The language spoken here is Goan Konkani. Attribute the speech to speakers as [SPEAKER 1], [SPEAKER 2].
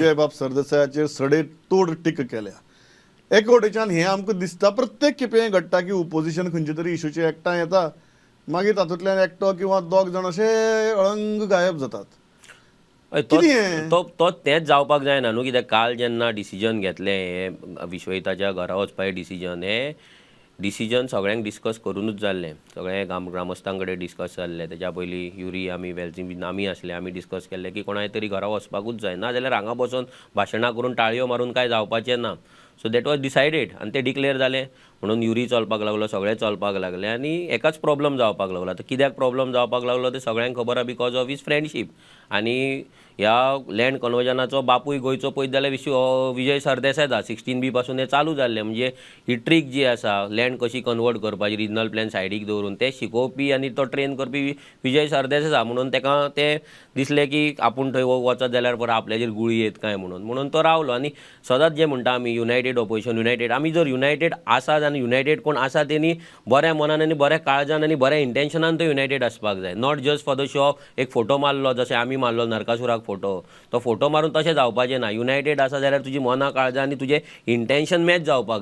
[SPEAKER 1] विजयबाब सरदेसायाचेर सडेतोड टीका केल्या. एके वटेच्यान हें आमकां दिसता प्रत्येक खेपे हें घडटा की ओपोजिशन खंयचे तरी इशूचेर एकठांय येता, मागीर तातूंतल्यान एकटो किंवा दोग जाण अशे अळंग गायब जातात.
[SPEAKER 2] हय, तो तो तेंच जावपाक जायना न्हू. कित्याक काल जेन्ना डिसिजन घेतलें हें विश्वजिताच्या घरा वचपाचें डिसिजन, हें डिसिजन सगळ्यांक डिस्कस करुनूच जाल्लें, सगळ्या ग्रामस्थां कडेन डिस्कस जाल्लें. तेच्या पयलीं युरी आमी वेलची बीन आमी आसले, आमी डिस्कस केल्लें की कोणाय तरी घरा वचपाकूच जाय, ना जाल्यार हांगा बसून भाशणां करून टाळयो मारून कांय जावपाचें ना. सो that was decided आनी तें डिक्लेर जालें म्हणून युरी चलपाक लागलो, सगळें चलपाक लागलें आनी एकाच प्रॉब्लम जावपाक लागलो. आतां कित्याक प्रॉब्लम जावपाक लागलो तें सगळ्यांक खबर आसा, because of his friendship. आनी ह्या लँड कन्वर्जनाचो बापूय गोंयचो पळयत जाल्यार विजय सरदेसाय आसा. 16 बी पासून हें चालू जाल्लें. म्हणजे ही ट्रीक जी आसा लँड कशी कन्वर्ट करपाची रिजनल प्लॅन सायडीक दवरून, तें शिकोवपी आनी तो ट्रेन करपी विजय सरदेसाय आसा. म्हणून ताका तें दिसलें की आपूण थंय वचत जाल्यार परत आपल्याचेर गुळी येत काय म्हणून, म्हणून तो रावलो. आनी सदांच जें म्हणटा आमी युनायटेड ऑपोजिशन, युनायटेड, आमी जर युनायटेड आसा आनी युनायटेड कोण आसा तेणी बऱ्या मनान आनी बऱ्या काळजान आनी बऱ्या इंटेन्शनान तो युनायटेड आसपाक जाय, not just for the show. एक फोटो मारलो जशें आमी मारलो नरकासुराक फोटो, तो फोटो मारून तशें जावपाचें ना. युनायटेड आसा जाल्यार तुजी मना काळजां आनी तुजें इंटेन्शन मॅच जावपाक जाय.